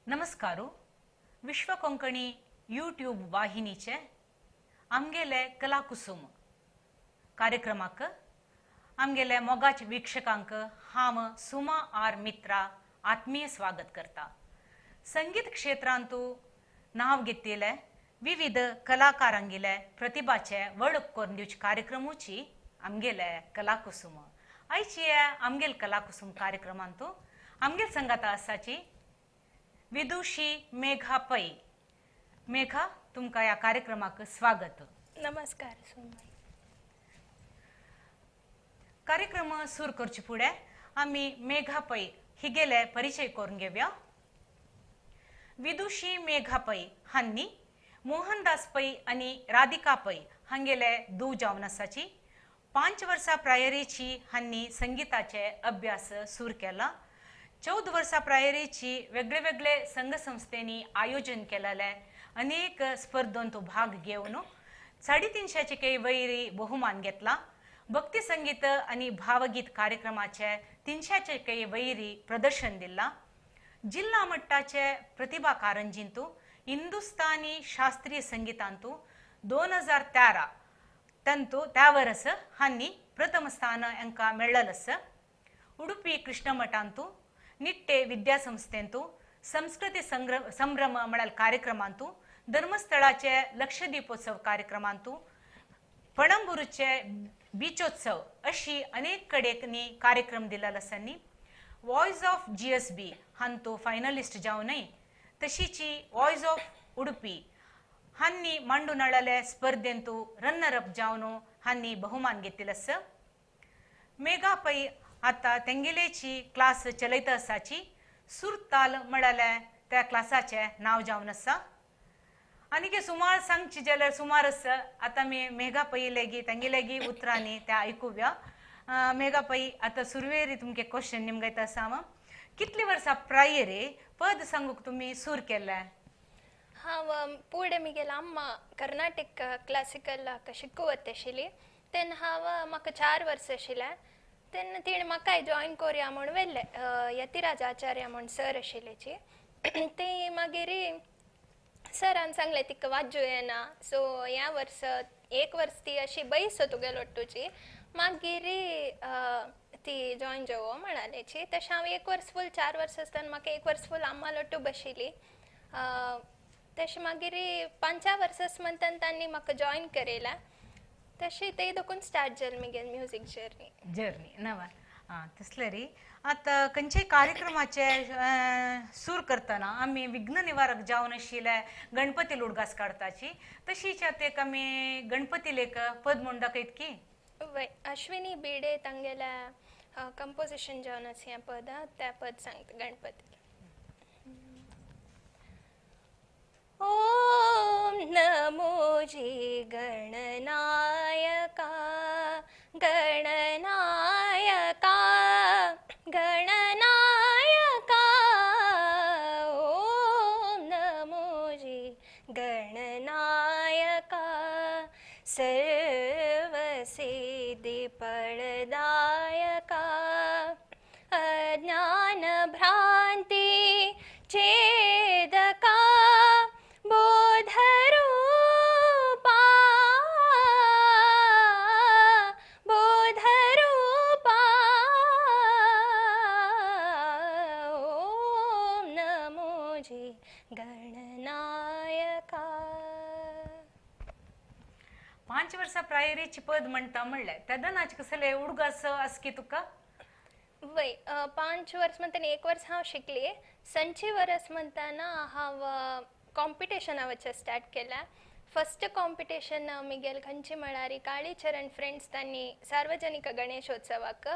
नमस्कार. विश्व कोंकणी यूट्यूब वाहिनीचे आमगेले कलाकुसुम कार्यक्रमाक आमगेले मोगाच वीक्षकांक हांव सुमा आर मित्रा आत्मीय स्वागत करता. संगीत क्षेत्रांतु नांव घेतिल्ले विविध कलाकारांगेले प्रतिभाचे वळख करून दिवचे कार्यक्रमूची आमगेले कलाकुसुम. आयची आमगेल कलाकुसुम कार्यक्रमांतु आमगेल संगाता आसाची विदुषी मेघा पै. मेघा, तुमका या कार्यक्रमाक स्वागत. नमस्कार सुमाई. कार्यक्रम सुरू करचे फुडें आमी मेघा पै हिगेले परिचय करून घेवया. विदुषी मेघा पै हांनी मोहनदास पै आनी राधिका पै हांगेले धूव जावन आसाची. 5 वर्सां प्रायरीची हांनी संगीताचे अभ्यास सुरू केला. 14 वर्सां प्रायरीची वेगळे वेगळे संघ संस्थेंनी आयोजन केलेले अनेक स्पर्धांत भाग घेवन 350 काही वैरी बहुमान घेतला. भक्ती संगीत आनी भावगीत कार्यक्रमाचे 300 काही वैरी प्रदर्शन दिला. जिल्हा मट्टाचे प्रतिभा कारंजींतु हिंदुस्तानी शास्त्रीय संगीतांतु 2013 तंतु त्या वर्स हांनी प्रथम स्थान हांकां मेळ्ळें. उडुपी कृष्णमठांतु निट्टे विद्यासंस्थेंतु संस्कृती संभ्रम म्हळ्यार कार्यक्रमांतु धर्मस्थळाचे लक्षदीपोत्सव कार्यक्रमांतु पणंबूरचे बीचोत्सव अशी अनेक कडेनी कार्यक्रम दिलेलो आसानी. वॉयस ऑफ GSB हांतू फायनलिस्ट जावनय तशीची वॉयस ऑफ उडुपी हांनी मांडून हाडलेले स्पर्धेंतु रन्नर अप जावन हांनी बहुमान घेतिल्लो आसा. मेघा पै आतां तेंगेलेची क्लास चलयता आसाची. सुरताल म्हळ्यार त्या क्लासाचें नांव जावन आसा. आनी सुमार सांगची जाल्यार सुमार आसा. आतां आमी मेघा पै लेगीत तेंगे लेगीत उतरांनी त्या आयकुया. मेघा पै, आतां सुरवेरी तुमगे क्वेश्चन निमगयता आसा हांव, कितली वर्सां प्रायरी पद सांगूंक तुमी सूर केल्लें? हांव पुढे मिगेल अम्मा कर्नाटक क्लासिकलाक शिकोवत आशिल्ली तेन्ना हांव म्हाका 4 वर्सां आशिल्लें तेन्ना तिणें म्हाकाय जॉयन कोरया म्हूण व्हेल्लें. यतिराज आचार्य म्हूण सर आशिल्लेची ती मागीर सरान सांगलें तिका वाजू येना, सो ह्या वर्स एक वर्स ती अशी बैस तुगेलो तुजी मागीर ती जॉयन जावो म्हणालेची. तशें हांव एक वर्स फूल 4 वर्सां आसतना म्हाका एक वर्स फूल अम्मा लोटू बशिल्ली. तशें मागीर 5 वर्सां म्हणटना तांणी म्हाका जॉयन केलें. तशें ते देखून स्टार्ट जालें म्हगेलें म्युजीक जर्नी. जर्नी नवा आं तसलें री. आतां खंयच्याय कार्यक्रमाचे सूर करतना आमी विघ्न निवारक जावन आशिल्ले गणपती उडगास काडताची, तशीच आतां एक आमी गणपती लेख पद म्हूण दाखयत की? वय, अश्विनी बिडे तांगेल्या कंपोजिशन जावन आसा हें पद, त्या पद सांगता गणपती. ओम नमो जी गणनायका गणनायका गणनायका, ओम नमो जी गणनायका, सर्वसिद्धि फलदायका, अज्ञान भ्रांति छेदका, बोधरूपा बोधरूपा, ओम नमो जी गणनायका. 5 वर्सां प्रायरीची पद म्हणटा म्हणलें तेन्नाच कसले उडगास आस की तुका? वय, 5 वर्स म्हणटना 1 वर्स हांव शिकली. संची वर्स म्हणटना हांव कॉम्पिटिशना वचपाक स्टार्ट केलां. फस्ट कॉम्पिटिशन मिगेल खंयची म्हळ्यार काळीचरण फ्रेंड्स तांणी सार्वजनिक गणेशोत्सवाक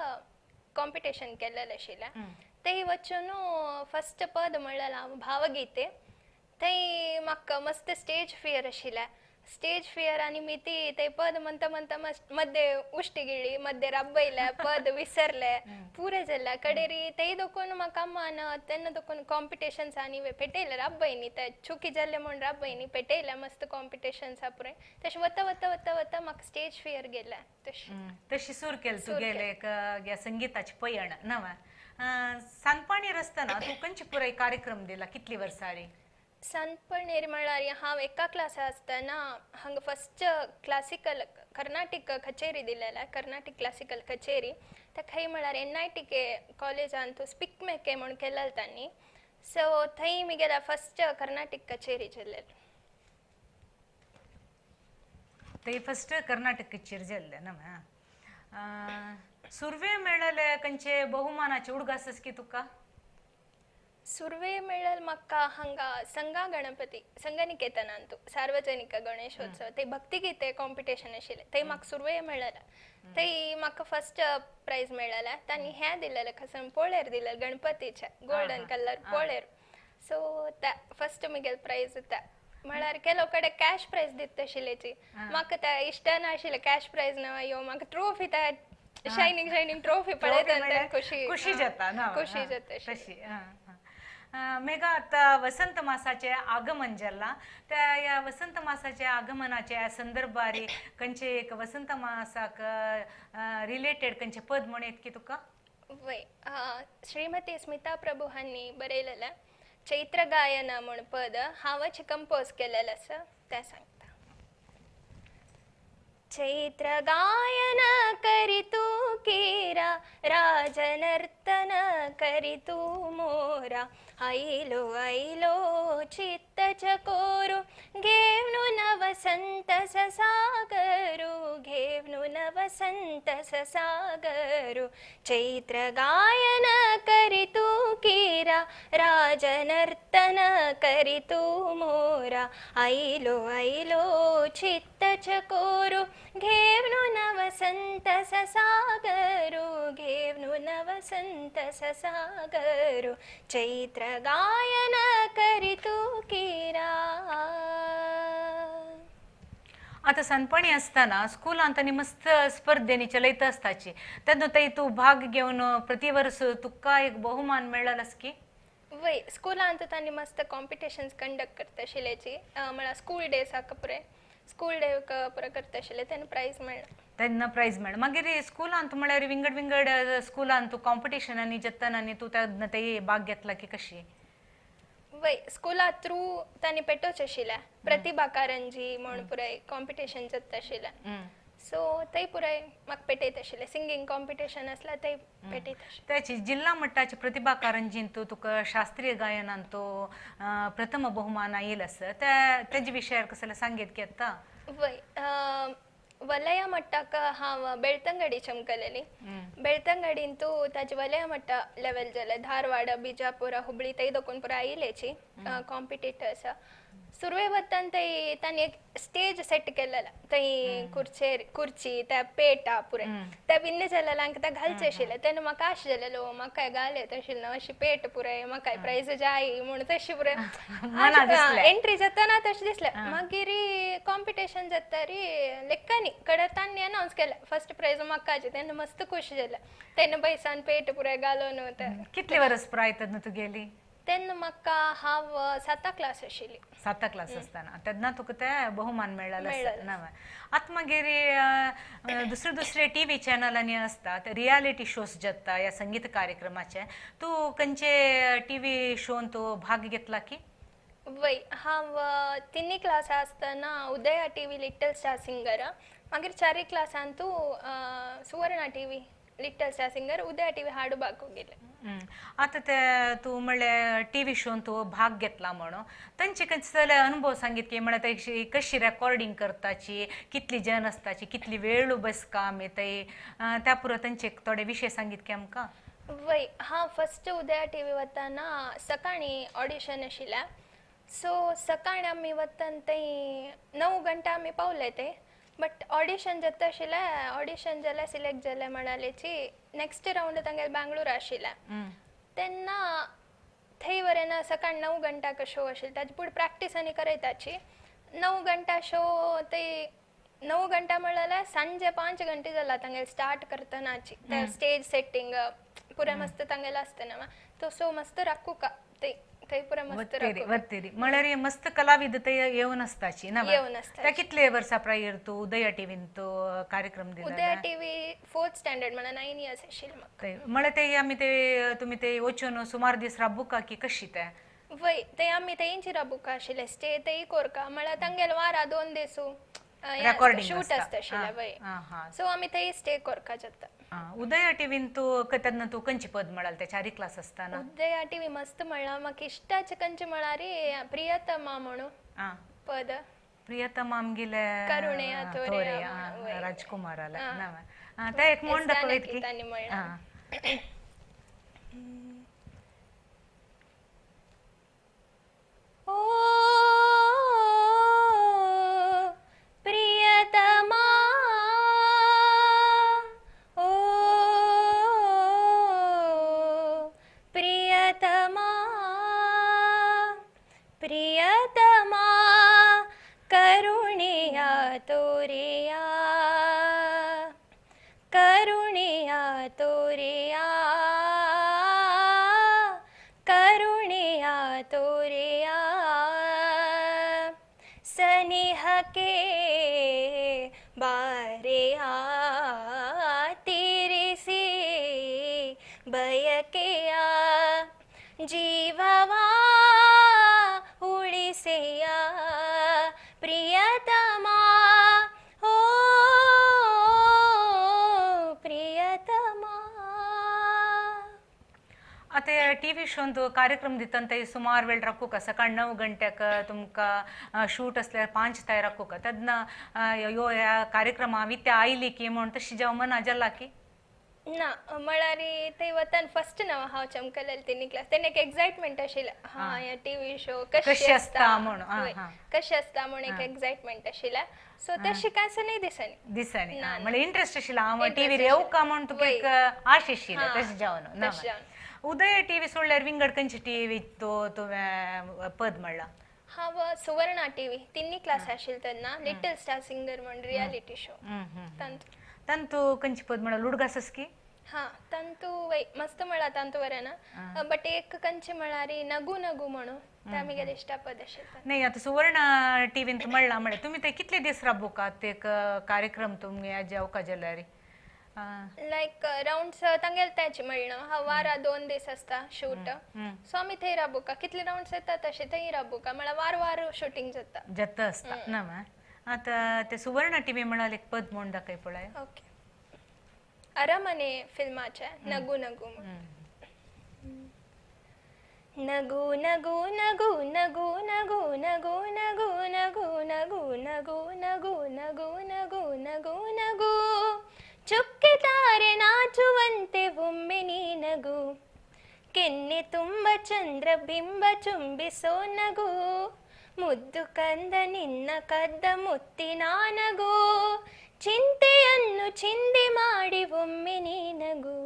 कॉम्पिटिशन केल्लें आशिल्लें. थंय वचून फस्ट पद म्हणलें हांव भावगीते. थंय म्हाका मस्त स्टेज फियर आशिल्लें, स्टेज फियर आनी मिती ते पद म्हणता म्हणता मध्ये उश्टी गिळ्ळी, मध्ये रब्बयले पद विसरले पुरे जाल्ले कडेरी तेय दोकून म्हाका अम्मान तेन्ना दोकून कॉम्पिटिशन्स आनी पेटयले रब्बयनी ते चुकी जाल्ले म्हूण रब्बयनी पेटयले मस्त कॉम्पिटिशन्स पुरे तशें वता वता वता वता म्हाका स्टेज फियर गेले. तशी तशी सूर केले तुगेले एक संगीताचे पयण नवा. सानपाणीर आसतना तूं खंयचे पुराय कार्यक्रम दिला कितली वर्सां? सानपणीर म्हळ्यार हांव एका क्लासा आसतना हांगा फस्ट क्लासिकल कर्नाटीक कचेरी दिलेले, कर्नाटीक क्लासिकल कचेरी. ते खंय म्हळ्यार NITK कॉलेजान तूं स्पीक मेके म्हूण केलेले तांणी. सो थंय म्हगेल्या फस्ट कर्नाटीक कचेरी जाल्ले. थंय फस्ट कर्नाटक कचेरी जाल्ले ना. सुर्वे मेळ्ळेले खंयचे बहुमानाचे उडगास की तुका? सुर्वे मेळ्ळेल म्हाका हांगा संगा गणपती संगनिकेतनांतू सार्वजनिक गणेशोत्सव ते भक्तिगीते कॉम्पिटिशन आशिल्लें थंय म्हाका सुर्वे मेळ्ळेलें. थंय म्हाका फस्ट प्रायज मेळ्ळेलें. तांणी हें दिलेलें कसम पोळेर दिलेलें गणपतीचें गोल्डन कलर पोळेर. सो ते फस्ट म्हगेलें प्रायज ते म्हळ्यार केलो कडेन कॅश प्रायज दिता आशिल्ल्याची म्हाका ते इश्ट नाशिल्लें कॅश प्रायज ना यो म्हाका ट्रॉफी ते शायनींग शायनींग ट्रॉफी पळयता खुशी खुशी जाता ना, खुशी जाता तशी. मेघा आता वसंत मासाचे आगमन जाला त्या ह्या वसंत मासाच्या आगमनाच्या संदर्भारी खंयचे एक वसंत मासाक रिलेटेड खंयचे पद म्हणत की तुका? वय, श्रीमती स्मिता प्रभू हांणी बरयलेलें चैत्र गायन म्हूण पद हांवच कंपोज केलेलें आसा तें सांगता. चैत्र गायन करितू केरा राजनर्तन करितू मोरा आयलो आयलो चित्त चकोरू घेवनु नवसंत सागरू घेवनु नवसंत सागरू. चैत्र गायन करितू केरा राजनर्तन करितू मोरा आयलो आयलो चित्त चकोरू घेवनु नवसंत सागरू घेवनु नवसंत सागरू. चैत्र गायन करितू केरा. आता सानपणी आसतना स्कुलांत आनी मस्त स्पर्धेनी चलयता आसताची तेन्ना थंय तूं भाग घेवन प्रतिवर्स तुका एक बहुमान मेळ्ळो की? वय, स्कुलांत तांणी मस्त कॉम्पिटिशन्स कंडक्ट करता आशिल्ल्याची म्हळ्यार स्कूल डेसाक पुराय स्कूल डे पुराय करता आशिल्ले तेन्ना प्रायज मेळ्ळा. तेन्ना प्रायज मेळ्ळा. मागीर स्कुलांत म्हळ्यार विंगड विंगड स्कुलांत तूं कॉम्पिटिशनांनी जातना आनी तूं तेन्ना थंय भाग घेतला की कशी? वय, स्कुला थ्रू तांणी पेटोवचें आशिल्लें प्रतिभा कारंजी म्हूण पुराय कॉम्पिटिशन जाता आशिल्लें. सो थंय पुराय म्हाका पेटयत आशिल्लें सिंगींग कॉम्पिटिशन आसल्यार थंय पेटयत आशिल्लें. त्याची जिल्हा मट्टाचे प्रतिभा कारंजीन तूं तुका शास्त्रीय गायनान तो प्रथम बहुमान आयिल्लो आसा त्या तेजे विशयार कसले सांगीत की आतां? वय, वलया मट्टाक हांव बेळतंगडी चमकलेली. बेळतंगडीन तूं ताजे वलया मट्टा लेवल जालें धारवाड बिजापूर हुबळी थंय दोकून पुराय आयिल्ल्याची कॉम्पिटिटर्स. सुरवे वतान थंय तांणी एक स्टेज सेट केलेला थंय खुर्चेर खुर्ची त्या पेटा पुराय त्या विन्न जालेल्या आमकां ते घालचे आशिल्ले तेन्ना म्हाका आश जालेलो म्हाका घाल येता आशिल्लो अशी पेट पुराय म्हाका प्रायज जाय म्हूण तशी पुराय एंट्री जातना तशें दिसलें. मागीर कॉम्पिटिशन जातरी लेक्कांनी कडे तांणी अनावन्स केलें फस्ट प्रायज म्हाकाचे तेन्ना मस्त खुश जालें तेन्ना पयसान पेट पुराय घालून. कितले वर्स पुराय तेन्ना तुगेली? तेन्ना म्हाका हांव साता क्लास आशिल्ली. साता क्लास आसतना तेन्ना तुका ते बहुमान मेळ्ळेलें आसा. आतां मागीर दुसरे दुसरे टीव्ही चॅनलांनी आसतात रियालिटी शोज जाता ह्या संगीत कार्यक्रमाचे तूं खंयचे टीव्ही शोन तूं भाग घेतला की? वय, हांव तिन्ही क्लास आसतना Udaya TV little star singer, मागीर चारय क्लासान तूं Suvarna TV little star singer Udaya TV हाडूबाक गेले. आतां ते तूं म्हणल्यार टीव्ही शोन तूं भाग घेतला म्हणून तांचे कसले अनुभव सांगीत की म्हणल्यार तेशी कशी रेकॉर्डिंग करताची कितली जन आसताची कितली वेळ बसका आमी थंय त्या पुरो तांचे थोडे विशय सांगीत की आमकां? वय, हांव फस्ट उदया टीव्ही वतना सकाळीं ऑडिशन आशिल्लें. सो सकाळीं आमी वतना थंय 9 घंटा आमी पावले ते बट ऑडिशन जाता आशिल्लें ऑडिशन जालें सिलेक्ट जालें म्हणालेची नेक्स्ट रावंड तांगेले बेंगळूर आशिल्लें तेन्ना थंय वरेन सकाळीं 9 घंटाक शो आशिल्लो ताजे फुडें प्रॅक्टीस आनी करयताची 9 ಗಂಟೆ ಶೋ ते 9 ಗಂಟೆ म्हळ्यार ಸಂಜೆ 5 ಗಂಟೆ जाला तांगेले स्टार्ट करतनाची स्टेज सेटिंग पुरा मस्त तांगेले आसतना तो सो मस्त राखूका ते ते पुरा मस्त वत्तेरी म्हळ्यार मस्त कलाविद ते येवन आसताची ना येवन आसता. त्या कितले वर्सां प्रायर तूं उदया टीव्हीन तो कार्यक्रम दिला? उदया टीव्ही 4th standard म्हळ्यार 9 इयर्स आशिल्ले म्हाका. म्हळ्यार ते आमी ते तुमी ते वचून सुमार दीस राबूका की कशी ते? वय ते आमी तेंची राबूका आशिल्ले स्टे तेय कोरका म्हळ्यार तांगेले वारा 2 दीस रेकॉर्डिंग शूट आसता आशिल्लें वय सो आमी थंय स्टे कोरका जाता. उदया टीव्हीन तूं तेन्ना तूं खंयची पद म्हळाल ते चारी क्लास आसतना? उदया टीव्ही मस्त म्हणला म्हाका इश्टाचें खंयचें म्हळ्यार प्रियतमा म्हणून पद. प्रियतमा आमगेले करुणेया तोरे राजकुमाराले ते एक म्हण दाखयत की ओ प्रियतमा ओ प्रियतमा प्रियतमा करुणेया तोरेया करुणेया तोरेया करुणेया तोरेया सनेह के बारे आ तेरे से बयकेया जीववा उड़िसेया प्रियतमा हो प्रियतमा. आतां टीव्ही शोन कार्यक्रम दितना ते सुमार वेळ राखूका सकाळ 9 गंट्याक तुमकां शूट आसल्यार 5 तयार राखूका तेन्ना यो ह्या कार्यक्रमा वित्या आयली की म्हण तशी जेव मना जाला की ना म्हळ्यार ते वतान फर्स्ट ना हांव चमकलेलें तिनी क्लास तेन्ना एक एक्सायटमेंट आशिल्लें हां हे टीव्ही शो कशें आसता म्हणून कशें आसता म्हणून एक एक्सायटमेंट आशिल्लें सो तशें कांय न्ही दिसनी दिसनी म्हळ्यार इंट्रस्ट आशिल्लो हांव टीव्हीर येवका म्हूण तुका एक आश आशिल्लें तशें जावन. उदय टीव्ही सोडल्यार विंगड खंयची टीव्ही तो तुवें पद म्हणलां? हांव सुवर्णा टीव्ही तिन्ही क्लास आशिल्लें तेन्ना लिटल स्टार सिंगर म्हूण रियलिटी शो तांतू तांतू खंयची पद म्हणलां? लुडगासस की? हां तांतू वय मस्त म्हणलां तांतू बरें ना बट एक खंयचें म्हळ्यार नगू नगू म्हणून ते आमगेलें इश्टा पद आशिल्लें. नाही आतां सुवर्णा टीव्हीन म्हणलां म्हळ्यार तुमी ते कितले दीस राबोवका ते कार्यक्रम तुमगे जेवका जाल्यार? लायक रावंड्स तांगेले तेचे म्हणलें हा वारा 2 दीस आसता शूट सो आमी थंय राबोवका कितले रावंड्स येता तशें थंय राबोवका म्हळ्यार वार वार शुटींग जाता जाता आसता ना. आतां ते सुवर्णा टीव्ही म्हळ्यार एक पद म्हूण दाखय पळय. ओके अरमने फिल्माचें नगू नगू म्हूण. नगू नगू नगू नगू नगू नगू नगू नगू नगू नगू नगू नगू नगू नगू नगू ಚುಕ್ಕೆ ತಾರೆ ನಾಚುವಂತೆ ಒಮ್ಮೆ ನೀನಗು ಕೆನ್ನೆ ತುಂಬ ಚಂದ್ರ ಬಿಂಬ ಚುಂಬಿಸೋ ನಗು ಮುದ್ದು ಕಂದ ನಿನ್ನ ಕದ್ದ ಮುತ್ತಿನ ನಗು ಚಿಂತೆಯನ್ನು ಚಿಂದೆ ಮಾಡಿ ಒಮ್ಮೆ ನೀನಗು.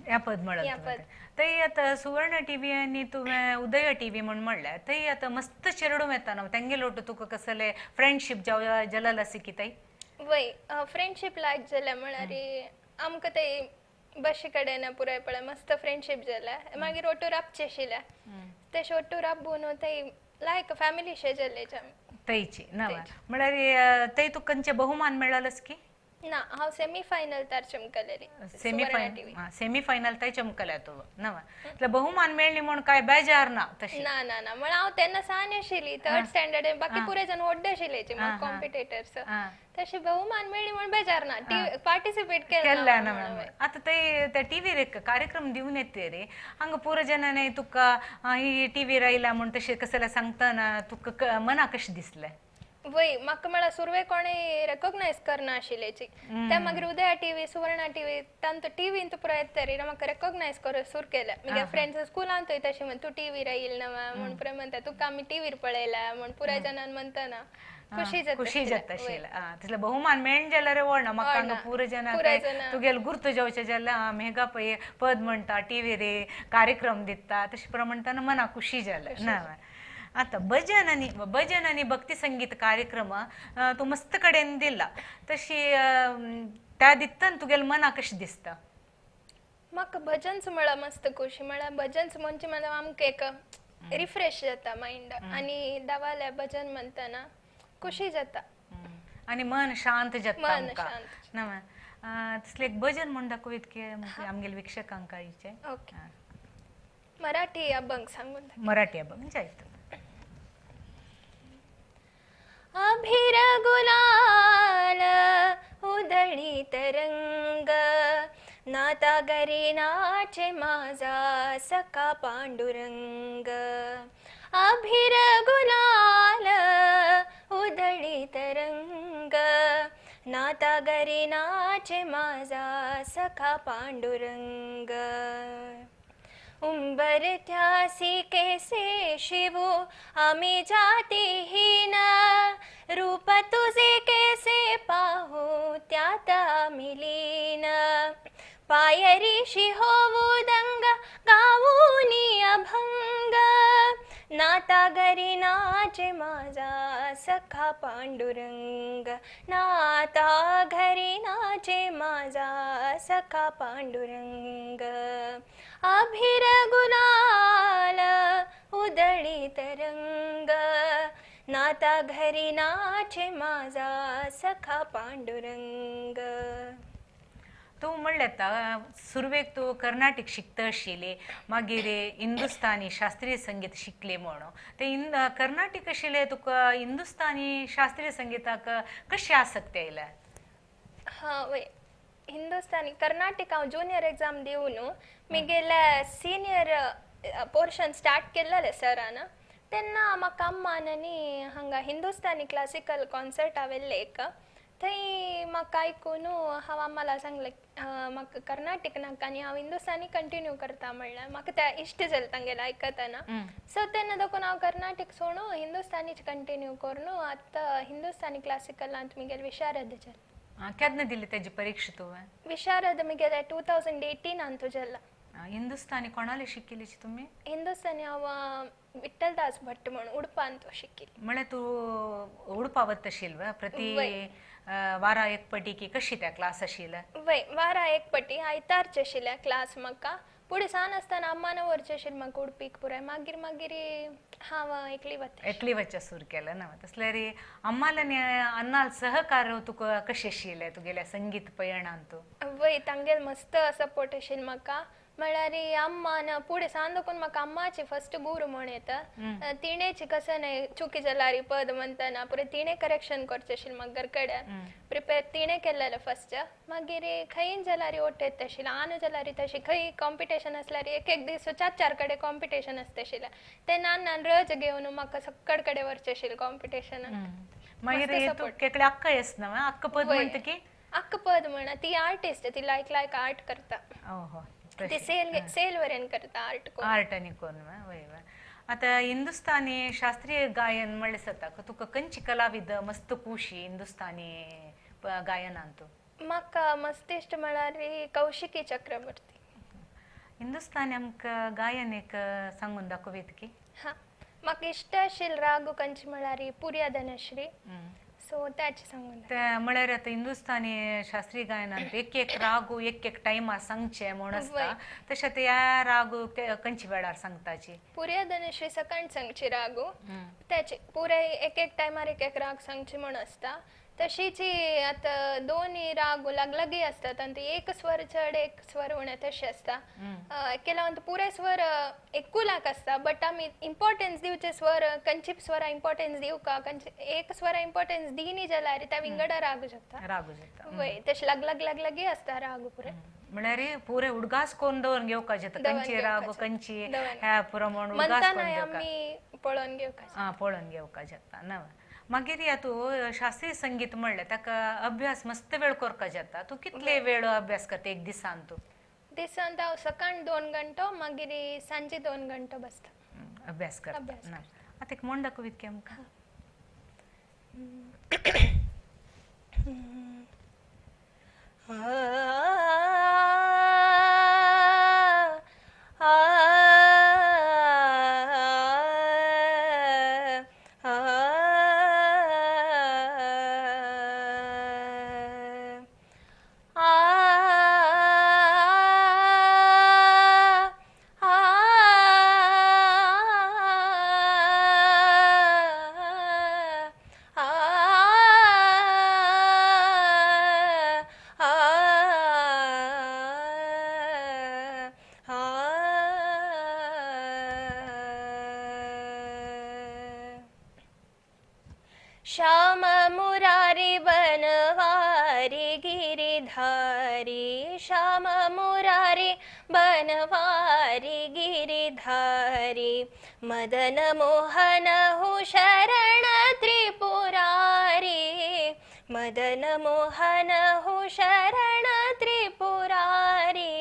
ह्या पद म्हणत थंय आतां सुवर्ण टीव्ही आनी तुवें उदया टीव्ही म्हूण म्हणलें थंय आतां मस्त चेडूं येता न्हू तेंगेलो तुका कसले फ्रेंडशीप जलल आसी की थंय? वय फ्रेंडशीप लायक जाल्या म्हळ्यार आमकां ते बशी कडेन पुराय पळय मस्त फ्रेंडशीप जाल्या मागीर ओटू राबचें आशिल्लें तशें ओटू राबून थंय लायक फॅमिली शे जाल्ले थंयची ना म्हळ्यार थंय तुका खंयचे बहुमान मेळ्ळालस की? ना हांव सेमी फायनल तार चमकलेली. सेमी फायनल थंय चमकल्या तूं ना बहुमान मेळ्ळी म्हूण काय बेजार ना तशें? ना ना ना म्हळ्यार हांव तेन्ना सान आशिल्ली 3rd standard बाकी पुरे जाण व्हडले आशिल्ले कॉम्पिटेटर्स तशें बहुमान मेळ्ळी म्हूण बेजार ना पार्टिसिपेट केलें ना. आतां ते त्या टीव्हीर एक कार्यक्रम दिवन येते रे हांगा पुरो जणांनी तुका ही टीव्हीर आयला म्हूण तशें कसलें सांगतना तुका मनाक कशें दिसलें? वय म्हाका म्हळ्यार सुरवेक कोणें रेकॉग्नायज करनाशिल्ल्याची ते मागीर उदया टीव्ही सुवर्णा टीव्ही तांचो टीव्हीन पुरो येता रे म्हाका रेकॉग्नायज करूं सुरू केलें. म्हगे फ्रेंड्स स्कुलांतूय तशें म्हण तूं टीव्हीर आयिल्लें ना म्हूण पुराय म्हणटा तुका आमी टीव्हीर पळयला म्हूण पुराय जाणान म्हणटना खुशी जाता खुशी जाता तसले बहुमान मेळ्ळें जाल्यार व्हडना म्हाका हांगा पुरो जाणां तुगेलो गुर्त जावचें जाल्यार मेघा पळय पद म्हणटा टीव्हीर कार्यक्रम दिता तशें पुरो म्हणटना मनाक खुशी जालें ना. आता भजन आनी भजन आनी भक्ती संगीत कार्यक्रम तूं मस्त कडेन दिला तशी त्या दित्तन तुगेले मनाक कशें दिसता? म्हाका भजन्स म्हळ्यार मस्त खुशी म्हळ्यार भजन्स म्हणजे म्हळ्यार आमकां एक रिफ्रेश जाता मायंड आनी देवालें भजन म्हणटना खुशी जाता आनी मन शांत जाता. मन शांत. ना तसलें एक भजन म्हूण दाखोवयत की आमगेले वीक्षकांक आयचें. ओके. मराठी अभंग सांगून. मराठी अभंग जायत. अभिर गुलाल उधळी तरंग नाता घरी नाचे माझा सखा पांडुरंग. अभिर गुलाल उधळी तरंग नाता घरी नाचे माझा सखा पांडुरंग. उंबर त्यासी केसे शिवू आम्ही जातीहीन रूप तुझे केसे पाहू त्यात आम्ही लीन. पायरीशी होऊ दंग गाऊनी अभंग नाता घरी नाचे माझा सखा पांडुरंग. नाता घरी नाचे माझा सखा पांडुरंग. अभिर गुलाल उधळी तरंग नाता घरी नाचे माझा सखा पांडुरंग. तूं म्हणलें आतां सुरवेक तूं कर्नाटीक शिकता आशिल्ली मागीर हिंदुस्तानी शास्त्रीय संगीत शिकली म्हणून तें कर्नाटीक आशिल्लें तुका हिंदुस्तानी शास्त्रीय संगीताक कशी आसक्ती आयल्या? हां वय हिंदुस्तानी कर्नाटीक हांव ज्युनियर एग्जाम दिवन म्हगेलें सिनियर पोर्शन स्टार्ट केल्लें सरान तेन्ना म्हाका अम्मान आनी हांगा हिंदुस्तानी क्लासिकल कॉन्सर्ट हांवें एक थंय म्हाका आयकून हांव अम्माला सांगलें म्हाका कर्नाटीक नाका आनी हांव हिंदुस्तानी कंटिन्यू करता म्हणल्यार म्हाका तें इश्ट जालें तांगेलें आयकतना. सो तेन्ना देखून हांव कर्नाटीक सोडून हिंदुस्तानीच कंटिन्यू करून आतां हिंदुस्तानी क्लासिकलांत म्हगेलें विशारद जालें. केन्ना दिली तेजी परिक्षा तुवें? विशारद म्हगेलें 2018 जालां. हिंदुस्तानी कोणाले शिकिल्ली तुमी? हिंदुस्तानी हांव विठ्ठलदास भट्ट म्हणून उडपांत शिकिल्ली. म्हळ्यार तूं उडपा वता आशिल्ली प्रति वारा एक पटी की कशी त्या क्लास आशिल्ले? वय वारा एक पटी आयतारचे आशिल्ले क्लास म्हाका. पुढे सान आसतना अम्मान व्हरचें आशिल्लें म्हाका उडपीक पुराय मागीर मागीर हांव एकली वता. एकली वचचें सुरू केलें ना तसल्यार अम्माल आनी अन्नाल सहकार तुका कशें आशिल्लें तुगेल्या संगीत पयणांत? वय तांगेल मस्त सपोर्ट आशिल्लो म्हाका. म्हळ्यार अम्मान पुढे सान देखून म्हाका अम्माची फर्स्ट गुरू म्हण येता तिणेची कसं न्हय चुकी जाल्यार पद म्हणटना पुरे तिणें करेक्शन करचें आशिल्लें म्हाका घर कडेन प्रिपेर तिणें केल्लें फर्स्ट. मागीर खंय जाल्यार ओट येता आशिल्लें आनी जाल्यार तशें खंय कॉम्पिटिशन आसल्यार एक एक दीस चार चार कडेन कॉम्पिटिशन आसता आशिल्लें तेन्ना अन्नान रज घेवन म्हाका सक्कड कडेन व्हरचें आशिल्लें कॉम्पिटिशनाक. मागीर केकडे अक्का येस ना अक्का पद म्हणटा की? अक्का पद म्हणा ती आर्टिस्ट ती लायक लायक आर्ट करता. ते सेल सेल वरेन करता आर्ट आर्ट आनी कोन्न वय वय. आतां हिंदुस्तानी शास्त्रीय गायन म्हणलें जाता तुका खंयची कलाविद मस्त खुशी हिंदुस्तानी गायनांत? म्हाका मस्त इश्ट म्हळ्यार कौशिकी चक्रवर्ती. हिंदुस्तानी आमकां गायन एक सांगून दाखोवयत की? हां म्हाका इश्ट आशिल्लो राग खंयची म्हळ्यार पुर्या धनश्री. सो त्याचे सांगून ते म्हळ्यार आतां हिंदुस्तानी शास्त्रीय गायनांत एक एक रागू एक एक टायमार सांगचे म्हूण आसता तशें आतां ह्या रागू खंयच्या वेळार सांगताची? पुर्या धनश्री सकाळ सांगची रागू त्याचे पुराय एक एक टायमार एक एक राग सांगची म्हूण आसता. तशीच आतां दोनूय राग लागलागी आसतात आनी एक स्वर चड एक स्वर उणें तशें आसता. केला पुराय स्वर एकूलाक आसता बट आमी इम्पोर्टन्स दिवचे स्वर खंयची स्वरा इम्पोर्टन्स दिवका खंयचे एक स्वरा इम्पोर्टन्स दिनी जाल्यार त्या विंगडा राग जाता. राग जाता वय तशें लागलाग लागलागी आसता राग पुराय. म्हळ्यार पुरे उडगास कोन्न दवरून घेवपाक जाता खंयची राग खंयची ह्या प्रमाण उडगास कोन्न आमी पळोवन घेवपाक आं पळोवन घेवपाक जाता ना. मागीर या तूं शास्त्रीय संगीत म्हणलें ताका अभ्यास मस्त वेळ करपाक जाता तूं कितले वेळ अभ्यास करता एक दिसान तूं? दिसान हांव सकाळ 2 घंटो मागीर सांजे 2 घंटो बसता अभ्यास करता. आतां एक म्हण दाखोवयत की आमकां? आ बनवारी गिरिधारी मदन मोहन हो शरण त्रिपुरारी मदन मोहन हो शरण त्रिपुरारी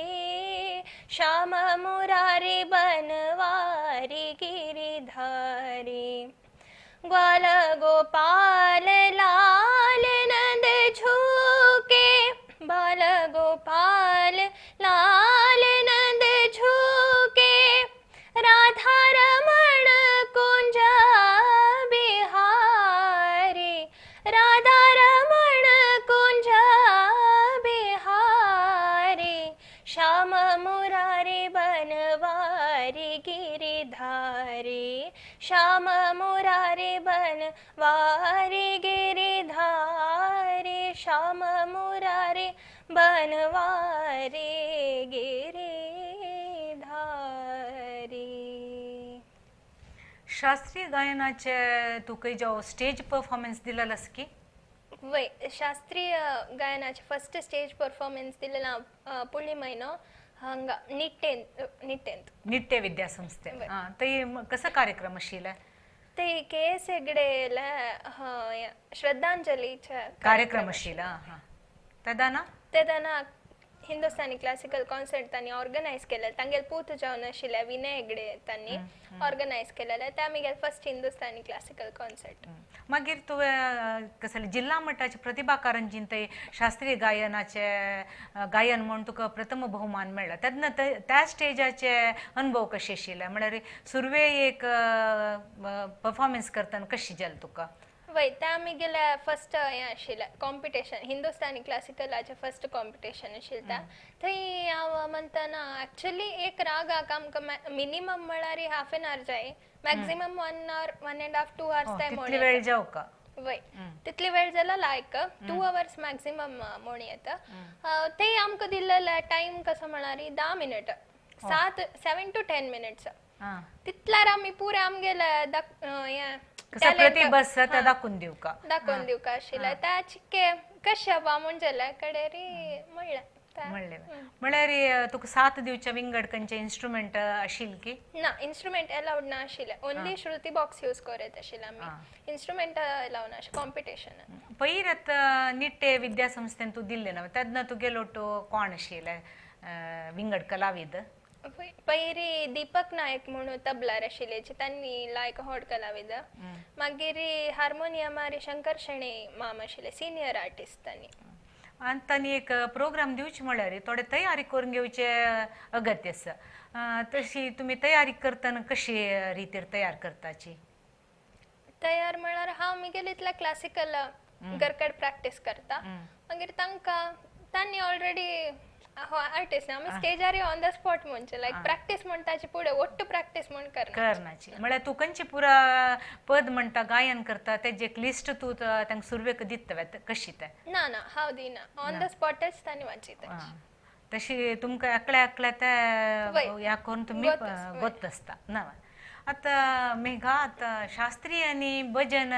श्याम मुरारी बनवारी गिरिधारी ग्वाल गोपाल लाल नंद झुके बाल गोपाल लाल नंद झुके राधा रमण कुंज बिहारी राधा रमण कुंज बिहारी श्याम मुरारी बनवारी गिरिधारी श्याम मुरारी बनवारी गिरिधारी श्याम मुरारी बनवारी गिरिधारी। शास्त्रीय गायनाचे तुका जो स्टेज परफॉर्मन्स दिलेलो आसा की? वय, शास्त्रीय गायनाचे फर्स्ट स्टेज परफॉर्मन्स दिलेला पुढली म्हयनो हांगा निट्टेंत निट्टे विद्यासंस्थे. ते कसो कार्यक्रम आशिल्ले? ते के एस हेगडेला श्रद्धांजलीचे कार्यक्रम आशिल्लो. तेदाना तेदाना हिंदुस्तानी क्लासिकल कॉन्सर्ट तांणी ऑर्गनायज केलेले. तांगेले पूत जावन आशिल्ले विनय हेगडे तांणी ऑर्गनायज केलेले. ते आमगेले फर्स्ट हिंदुस्तानी क्लासिकल कॉन्सर्ट. मागीर तुवें कसले जिल्हा मट्टाचे प्रतिभा कारंजीन ते शास्त्रीय गायनाचे गायन म्हूण तुका प्रथम बहुमान मेळ्ळा तेन्ना त्या स्टेजाचे अनुभव कशे आशिल्ले? म्हळ्यार सुरवे एक परफॉर्मन्स करतना कशी जालें तुका? वय, ते आमगेले फर्स्ट हें आशिल्लें कॉम्पिटिशन हिंदुस्तानी क्लासिकलाचें फर्स्ट कॉम्पिटिशन आशिल्लें. त्या थंय हांव म्हणटना एक्चुली एक रागाक आमकां मिनिमम म्हळ्यार हाफ एन our जाय, मॅक्झिमम 1 hour 1.5 2 hours जाय. तितली वेळ जावका? वय, तितली वेळ जाल्यार लायक 2 hours maximum म्हूण येता. थंय आमकां दिल्लेले टायम कसो म्हळ्यार 10 मिनट, 7 to 10 minutes. तितल्यार आमी पुरे आमगेले हें प्रतिभा दाखोवन दिवका दाखोवन दिवका आशिल्लें. त्या चिक्के कशें बा म्हूण जालें कडेरी म्हणलें म्हणलें. म्हळ्यार तुका साथ दिवचे विंगड खंयचे इन्स्ट्रुमेंट आशिल्ले की? ना, इन्स्ट्रुमेंट अलावड ना आशिल्लें. ओन्ली श्रुती बॉक्स यूज करत आशिल्लें आमी, इन्स्ट्रुमेंट अलावड ना आशिल्लें कॉम्पिटिशन. पयर आतां निट्टे विद्यासंस्थेन तूं दिल्लें ना तेन्ना तुगेलो कोण आशिल्लें विंगड कलाविद? पयरी दीपक नायक म्हणून तबलार आशिल्ले तांणी लायक होड कलाविद. मागीर हार्मोनियमार शंकर शेणे माम आशिल्ले सिनियर आर्टिस्ट तांणी. आनी तांणी एक प्रोग्राम दिवचे म्हळ्यार थोडे तयारी करून घेवचे अगत्य आसा. तशी तुमी तयारी करतना कशी रितीर तयार करताची? तयार म्हळ्यार हांव म्हगेले इतल्या क्लासिकल घरकड प्रॅक्टीस करता. मागीर तांकां तांणी ऑलरेडी आर्टिस्ट आमी स्टेजार ऑन the spot म्हणचे लायक प्रॅक्टीस म्हण ताचे फुडें ಒಟ್ಟು प्रॅक्टीस म्हण करनाची. म्हळ्यार तूं खंयची पुरा पद म्हणटा गायन करता तेजें एक लिस्ट तूं तांकां सुरवेक दिता कशी तें? ना ना, हांव दिना, ऑन the स्पॉटच तांणी वाचयता. तशी तुमकां एकल्या एकल्या ते ह्या करून तुमी गोत आसता ना? आतां मेघा, आतां शास्त्रीय आनी भजन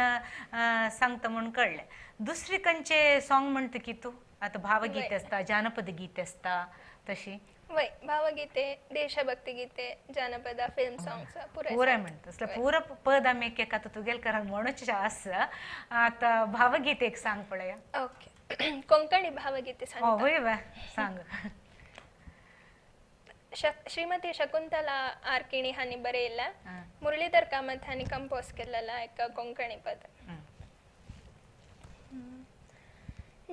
सांगता म्हूण कळ्ळें, दुसरी खंयचे सॉंग म्हणटा की तूं? आतां भावगीत आसता, जानपद गीत आसता तशी? वय, भावगीते, देशभक्ती गीते, जानपद, फिल्म सॉंग्स पुराय म्हणटा. असले पुरो पद आमी एक एक आतां तुगेले करान म्हणूच आसा. आतां भावगीत एक सांग पळया. ओके, कोंकणी भावगीते सांगता. हय वे, सांग. श्रीमती शकुंतला आर्किणी हांणी बरयल्लें, मुरलीधर कामत हांणी कंपोज केलेलें एक कोंकणी पद.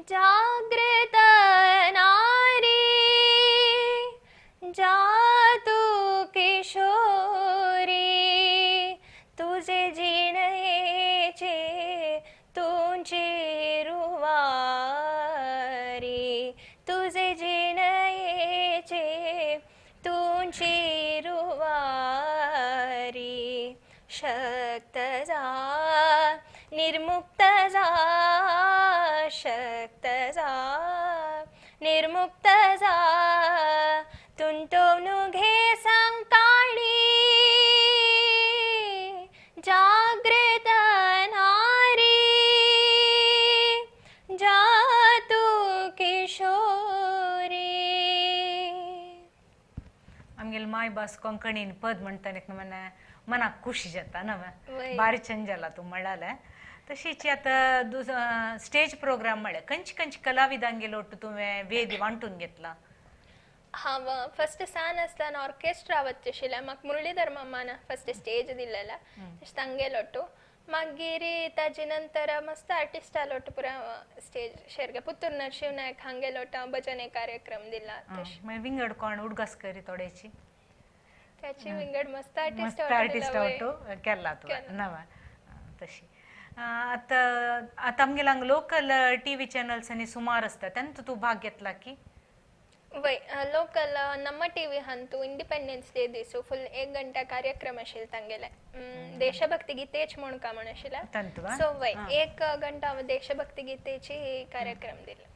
जागृत नारी जा तू किशोरी तुझे जिणेचे तुझे रुवारी तुझे जिणेचे तुझे रुवारी शक्त जा निर्मुक्त जा शक्त जा निर्मुक्त जा तुंतवणू घे सांकाळी जागृत नारी जा तू किशोरी. आमगेले माय भास कोंकणीन पद म्हणटा एक मना मनाक खुशी जाता नवे बारी चंद जाला तूं म्हळालें. तशीच आतां स्टेज प्रोग्राम म्हळ्यार खंयचे खंयचे कलाविदांगेलो ಒಟ್ಟು तुवें वेदी वांटून घेतला? हांव फस्ट सान आसतना ऑर्केस्ट्रा वचशिल्लें, म्हाका मुरलीधर मामान फस्ट स्टेज दिलेला तशें तांगेलो. मागीर ताजे नंतर मस्त आर्टिस्टा लोट पुरा स्टेज शेर पुत्तूर नरशिंव नायक हांगे लोट भजने कार्यक्रम दिला. मागीर विंगड कोण उडगास करी थोड्याची त्याची विंगड मस्त आर्टिस्ट आर्टिस्ट ಒಟ್ಟು केला तुवें नवा. तशी आतां आतां आमगेले हांगा लोकल टीव्ही चॅनल्स आनी सुमार आसता तेंचो तूं भाग घेतला की? वय, लोकल नम्मा टीव्ही हंतू इंडिपेंडन्स डे दिसू फुल 1 घंटा कार्यक्रम आशिल्लो तांगेले, देशभक्ती गीतेच म्हूण का म्हण आशिल्लें. सो वय 1 घंटा देशभक्ती गीतेची कार्यक्रम दिले.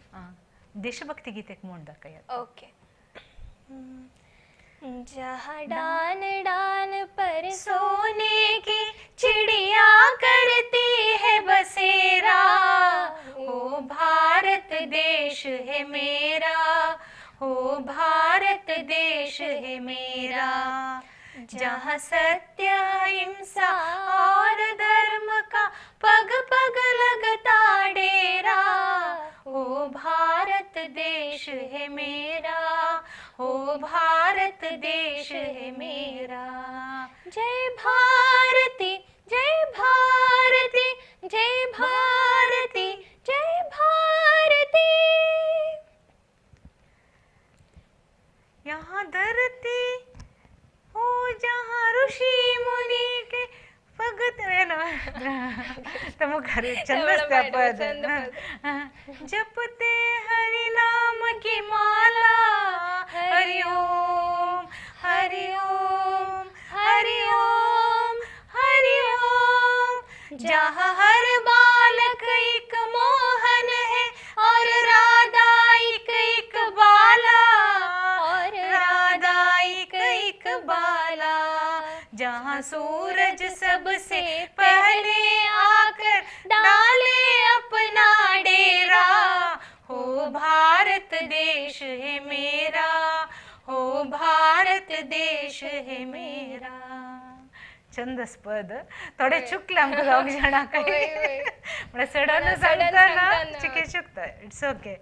देशभक्ती गीतेक म्हूण दाखयात. ओके. जहाँ डाल डाल पर सोने की चिड़िया करती है बसेरा, ओ भारत देश है मेरा, ओ भारत देश है मेरा. जहाँ सत्य अहिंसा और धर्म का पग पग लगता डेरा, ओ भारत देश है मेरा, ओ भारत देश है मेरा. जय भारती जय भारती जय भारती जय भारती. यहाँ धरती हो जहाँ ऋषि मुनि के भगत पद जपते हरि नाम की माला, हरि ओम हरि ओम हरि ओम हरि ओम. जहाँ हर बालक एक मोहन है और राधा एक एक बाला, और राधा एक एक बाला. जहाँ सूरज सबसे पहले आकर डाले अपना डेरा, हो भारत देश है मेरा, हो भारत देश है मेरा. छंदस पद थोडे चुकले आमकां दोग जाणां म्हळ्यार सडन सांगतना चिके चुकता, it's okay.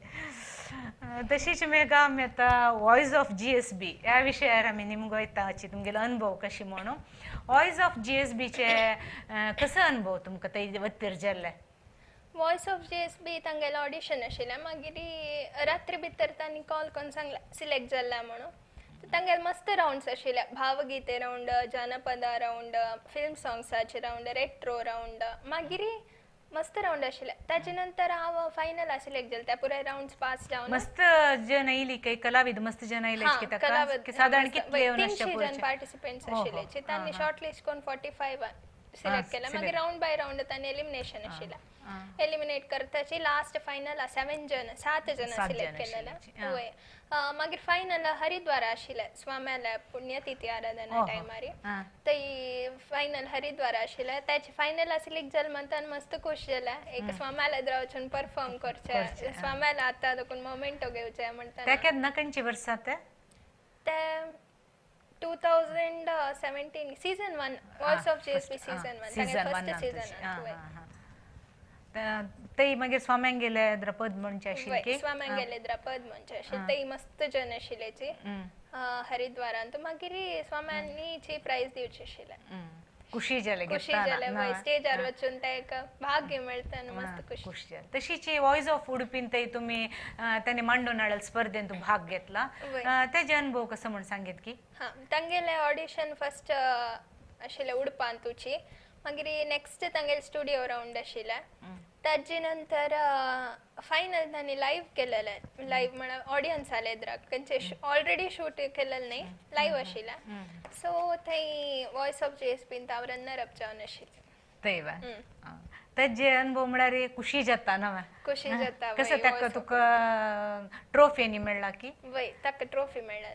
तशीच मेघा आमी आतां वॉयस ऑफ GSB ह्या विशयार आमी निमगो वयता, तुमगेलो अनुभव कशी म्हणून. वॉयस ऑफ GSBचे कसो अनुभव तुमकां थंय वत्तीर जाल्ले? वॉयस ऑफ GSB तांगेलें ऑडिशन आशिल्लें, मागीर रात्री भितर तांणी कॉल करून सांगलें सिलेक्ट जाला म्हणून. तांगेले मस्त रावंड्स आशिल्ले, भावगीते रावंड, जानपद रावंड, फिल्म सॉंग्साचे रावंड, रेट्रो रावंड, मागीर मस्त रावंड आशिल्ले. ताजे नंतर हांव फायनल सिलेक्ट जालें, त्या पुराय रावंड्स पास जावन. मस्त जण येयली काही कलाविद मस्त जण येयले सादारण कितले? 300 जण पार्टिसिपेंट्स आशिल्ले, तांणी शॉर्ट लिस्ट करून 45 सिलेक्ट केले. मागीर रावंड बाय रावंड तांणी एलिमिनेशन आशिल्लें, एलिमिनेट करताची लास्ट फायनल 7 जण 7 जण सिलेक्ट केलेले. वय, मागीर फायनल हरिद्वार आशिल्लें, स्वाम्याल्या पुण्यतिथी आराधना टायमार थंय फायनल हरिद्वार आशिल्लें. ताचे फायनल सिलेक्ट जालें म्हणटा मस्त खुश जालें, एक स्वाम्याला एदरा वचून परफॉर्म करचें, स्वाम्याला आतां देखून मोमेंटो घेवचें म्हणटा. केन्ना खंयचे वर्सा तें? तें 2017 season 1, voice of GSB season 1, first season. थंय मागीर स्वाम्यांक गेले द्रपद म्हणचे आशिल्ले, स्वाम्यांक गेले द्रपद म्हणचे आशिल्ले, थंय मस्त जण आशिल्ल्याची हरिद्वारान. मागीर स्वाम्यांनी प्रायज दिवचे आशिल्ले. खुशी जालें, खुशी जालें, स्टेजार वचून ते एक भाग्य मेळटा, मस्त खुशी जालें. तशीच वॉयस ऑफ उडपीन थंय तुमी तांणी मांडून हाडल स्पर्धेन तूं भाग घेतला, तेजे अनुभव कसो म्हूण सांगीत की? हां, तांगेले ऑडिशन फस्ट आशिल्लें उडपान तुची, मागीर नेक्स्ट तांगेले स्टुडियो रावंड आशिल्लें, ताजे नंतर फायनल तांणी लायव्ह केलेलें. लायव्ह म्हळ्यार ऑडियन्स आले एदराक, खंयचे ऑलरेडी शूट केलेलें न्ही, लायव्ह आशिल्लें. सो थंय वॉयस ऑफ GSB हांव रनर अप जावन आशिल्लें. थंय तेजे अनुभव म्हळ्यार खुशी जाता ना? खुशी जाता. कसं ताका तुका ट्रॉफी आनी मेळ्ळा की? वय, ताका ट्रॉफी मेळ्ळा.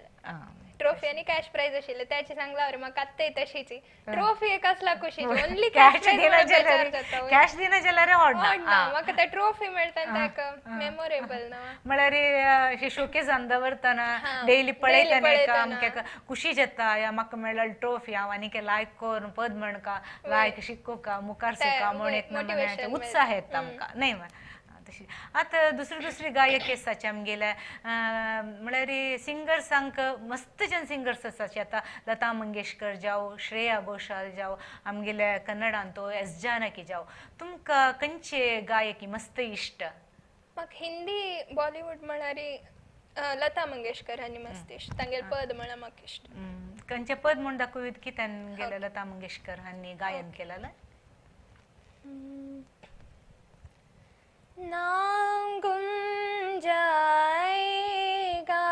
ट्रॉफी आनी कॅश प्राइज आशिल्ले त्याची सांगला म्हाका आत्ताय तशीची ट्रॉफी एक असला खुशीची ओन्ली कॅश कॅश दिना जाल्यार म्हाका त्या ट्रॉफी मेळटा ताका मेमोरेबल ना म्हळ्यार शोकेसान दवरतना डेली पळयतना आमकां खुशी जाता या म्हाका मेळ्ळो ट्रॉफी हांव आनीक लायक करून पद म्हणका लायक शिकोवका मुखार सरका म्हूण एक उत्साह येता आमकां न्हय. तशी आतां दुसरी दुसरी गायक आसाचे आमगेले म्हळ्यार सिंगर्सांक मस्त जन सिंगर्स आसाचे आतां लता मंगेशकर जावं श्रेया घोषाल जावं आमगेले कन्नडान तो एस जानकी जावं तुमकां खंयचे गायकी मस्त इश्ट? म्हाका हिंदी बॉलिवूड म्हळ्यार लता मंगेशकर हांणी मस्त इश्ट तांगेले पद म्हळ्यार म्हाका इश्ट. खंयचें पद म्हूण दाखोवयत की तांगेले लता मंगेशकर हांणी गायन केलेलें? नाम गुम जाएगा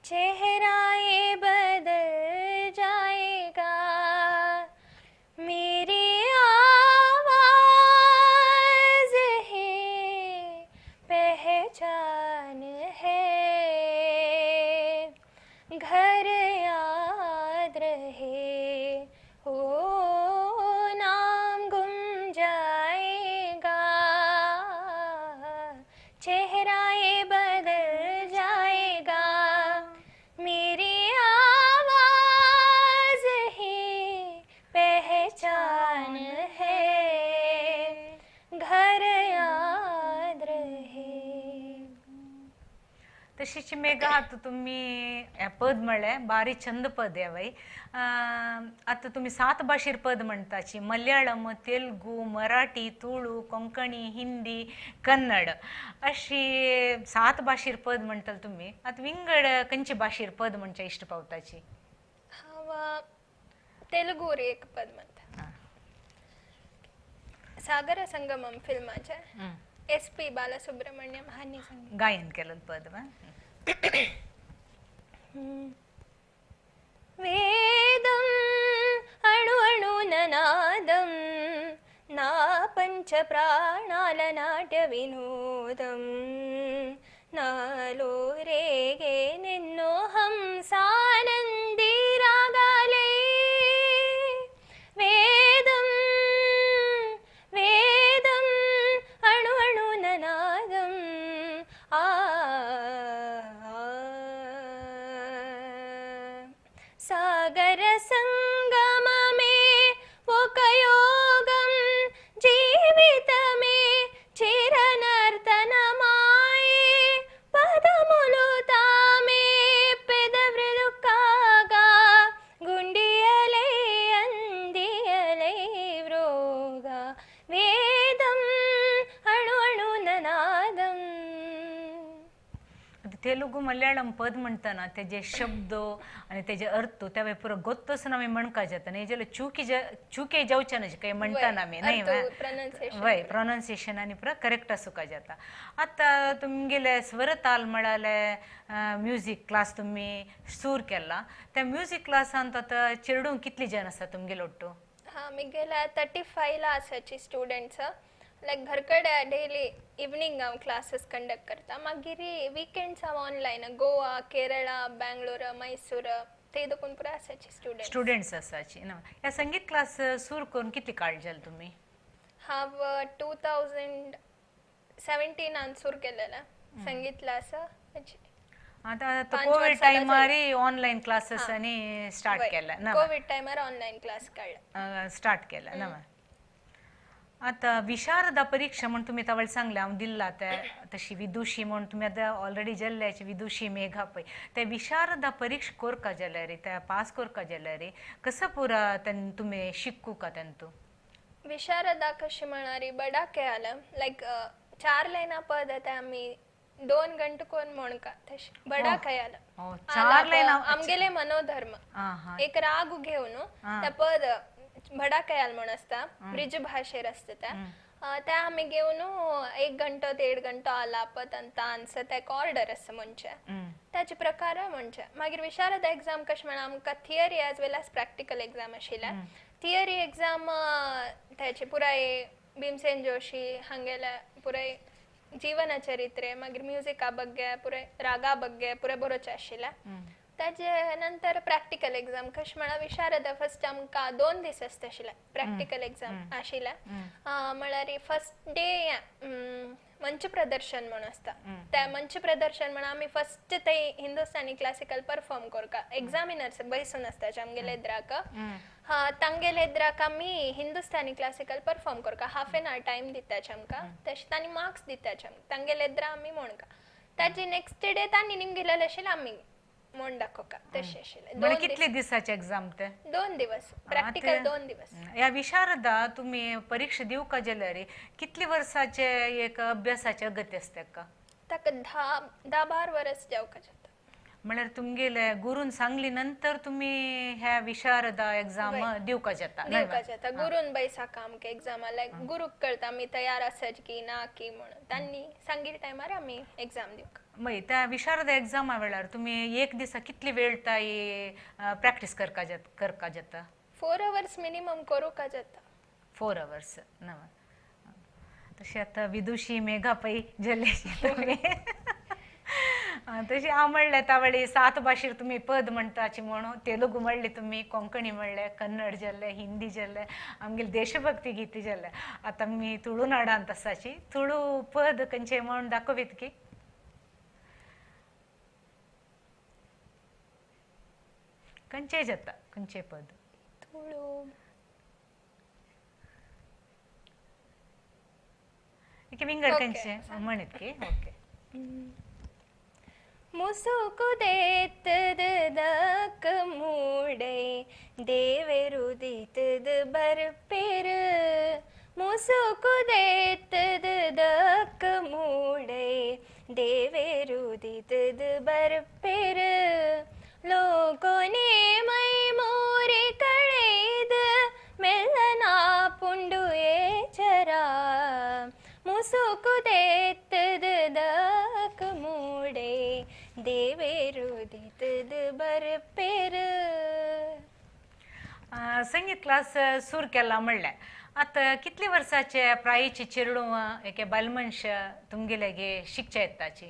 चेहरा ये बदल जाएगा मेरी आवाज ही पहचान है घर याद रहे हो चेहरा ये बदल जाएगा मेरी आवाज ही पहचान है घर याद रहे. तशीच मेघा आतां तुमी पद म्हळ्ळें बारी छंद पद हें वय. आतां तुमी 7 भाशेर पद म्हणटाची मलयाळम तेलुगू मराठी तुळू कोंकणी हिंदी कन्नड अशी 7 भाशेर पद म्हणटले तुमी. आतां विंगड खंयचे भाशेर पद म्हणचे इश्ट पावताची? हांव तेलुगूर एक पद म्हणटा सागर संगमम फिल्माचें एस पी बालसुब्रमण्यम हांणी गायन केलें पद. वेदं अणु अणु ननादं ना पंच प्राणाల నాట్య వినోదం నాలో రేగే నిన్నో హంసానంది రాగాలే వేదం వేదం అణు అణు ననాదం ఆ సాగర సంగమమే ఒక యోగం జీవితమే చిరనర్తనమాయే పదములు తామే పెదవ్రులు కాగా గుండియలై అందియలై వ్రోగా వేదం అణు అణు ననాదం. तेलुगू मलयाळम पद म्हणटना तेजे शब्द आनी तेजे अर्थ त्या वेळार पुरो गोत्तसून आमी म्हणका जाता न्ही जाल्यार चुकी चुकी जावचे न्हय काही म्हणटाना आमी न्हय वय प्रोनाउन्सिएशन आनी पुरो करेक्ट आसूंक जाता. आतां तुमगेले स्वरताल म्हळ्यार म्युजीक क्लास तुमी सूर केला त्या म्युजीक क्लासांत आतां चेडूं कितली जण आसा तुमगेले ಒಟ್ಟು? हां मिगेले 35 आसाची स्टुडंट्स लायक घरकडे डेली इवनींग हांव क्लासीस कंडक्ट करता मागीर विकेंड्स हांव ऑनलायन गोवा केरळा बँगलोर मैसूर ते दोन पुरा आसाची स्टुडंट्स स्टुडंट्स आसाची ना. ह्या संगीत क्लास सुरू करून कितली काळ जालो तुमी? हांव 2017 सुरू केलेला संगीत क्लास. आतां कोवीड टायमार ऑनलायन क्लासीस आनी स्टार्ट केला ना? कोवीड टायमार ऑनलायन क्लास काडला स्टार्ट केला ना. आतां विशारदा परीक्षा म्हूण तुमी तवळ सांगलें हांव दिल्ला ते तशी विदुशी म्हूण तुमी आतां ऑलरेडी जाल्ल्याची विदुशी मेघा पळय ते विशारदा परीक्षा कोरका जाल्यार ते पास कोरका जाल्यार कसो पुरा तुमी शिकूका तेंतू? विशारदा कशी म्हळ्यार बडाके आला लायक 4 लायना पद आतां आमी 2 गंटे कोण म्हणका तशें बडाके आला 4 लायना आमगेले मनोधर्म एक राग घेवन त्या पद भडाकयाल म्हण आसता ब्रिज भाशेर आसता त्या त्या आमी घेवन 1 घंटो 1.5 घंटो आलापत आनी तान्स ताका ऑर्डर आसता म्हणचे ताचे प्रकार म्हणचे. मागीर विशारद एग्जाम कशें म्हळ्यार आमकां theory as well as practical exam आशिल्ले. थियरी एग्जाम ताचे पुराय भीमसेन जोशी हांगेले पुराय जीवन चरित्रे मागीर म्युजिका ಬಗ್ಗೆ पुरे रागा ಬಗ್ಗೆ पुरे बरोवचें आशिल्लें. ताजे नंतर प्रॅक्टिकल एग्जाम कशें म्हळ्यार विशारद फर्स्ट आमकां 2 दीस आसता आशिल्लें प्रॅक्टिकल एग्जाम आशिल्लें. म्हळ्यार फर्स्ट डे मंच प्रदर्शन म्हणून आसता, त्या मंच प्रदर्शन म्हणून आमी फर्स्ट ते हिंदुस्तानी क्लासिकल परफॉर्म करता. एग्जामिनर्स बैसून आसता आमगेले एद्राक, तांगेले एद्राक आमी हिंदुस्तानी क्लासिकल परफॉर्म करता. हाफ एन our time दिताचे आमकां, तशें तांणी मार्क्स दिताचे आमकां, तांगेले एद्रा आमी म्हणका. ताजे नेक्स्ट डे तांणी निमगेलेले आशिल्लें आमी म्हूण दाखोवका तशें आशिल्लें. कितले दिसाचे एग्जाम ते? 2 दिवस प्रॅक्टिकल, 2 दिवस. ह्या विशारदा तुमी परीक्षा दिवका जाल्यार कितले वर्साचे एक अभ्यासाचे अगत्य आसता ताका? ताका 10-12 वर्स जावका जाता. म्हळ्यार तुमगेले गुरून सांगली नंतर तुमी ह्या विशारदा एग्जाम दिवका जाता? दिवका जाता. गुरून बैसाका आमकां एग्जामा, लायक गुरूक कळटा आमी तयार आसात की ना की म्हणून, तांणी सांगिल्ले टायमार आमी एग्जाम दिवका. मागीर त्या विशारदा एग्जामा वेळार तुमी एक दिसा कितली वेळ ताई प्रॅक्टीस करका जाता? 4 आवर्स मिनिमम करूका जाता. 4 आवर्स ना. तशें आतां विदुशी मेघा पै जाली तुमी. तशी हांव म्हणलें तावळी 7 भाशेर तुमी पद म्हणटाची म्हणून, तेलुगू म्हणली तुमी, कोंकणी म्हणलें, कन्नड जालें, हिंदी जालें, आमगेले देशभक्ती गीत जालें. आतां आमी तुळुनाडांत आसाची, तुळू पद खंयचें म्हणून दाखोवीत की? खंयचें जाता, खंयचें पद? तुळू विंगड खंयचें म्हणीत की? ओके. ಮುಸುಕುದೇತ್ತದ ದಕ್ಕ ಮೂಡೆ ದೇವೆರುದಿತದ ಬರ್ಪೆರು, ಮುಸುಕುದೇತ್ತದ ದಕ್ಕ ಮೂಡೆ ದೇವೆರುದಿತದ ಬರ್ಪೆರು, ಲೋಕೋನೆ ಮೈ ಮೋರೆ ಕಳೆದ ಮೆಲ್ಲನ ಪುಂಡು ಏಚರ, ಮುಸುಕುದೇತ್ತದ ದಕ್ಕ ಮೂಡೆ ದೇವೆರುದಿತದ ಬರ್ಪೆರು. संगीत क्लास सुरू केला म्हणलें, आतां कितले वर्साचे प्रायेची चेडूं एके बालमनश तुमगेले गे शिकच्या येताची?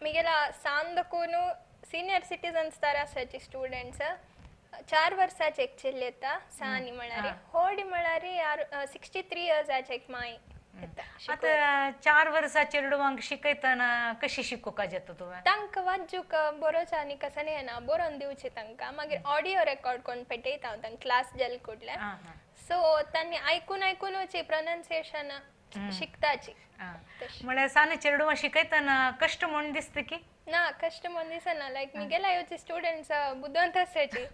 मिगेला सांदकून सिनियर सिटीजन्स तर आसाची स्टुडंट्स, 4 वर्साचे एक चेल्ली येता सानी म्हळ्यार, होडी म्हळ्यार 63 इयर्साचे एक माय. आतां 4 वर्सां चेडवांक शिकयतना कशी शिकोवका जाता तुवें? तांकां वाजूक बरोवचें आनी कसलें येना, बरोवन दिवचें तांकां, मागीर ऑडियो रेकॉर्ड करून पेटयता हांव तांकां क्लास जाले कुडले, सो तांणी आयकून आयकूनच प्रोनन्सिएशन शिकताची. म्हळ्यार सान चेडवां शिकयतना कश्ट म्हूण दिसता की? ना, कश्ट म्हूण दिसना. लायक मिगेल्या येवचे स्टुडंट्स बुदवंत आसाची,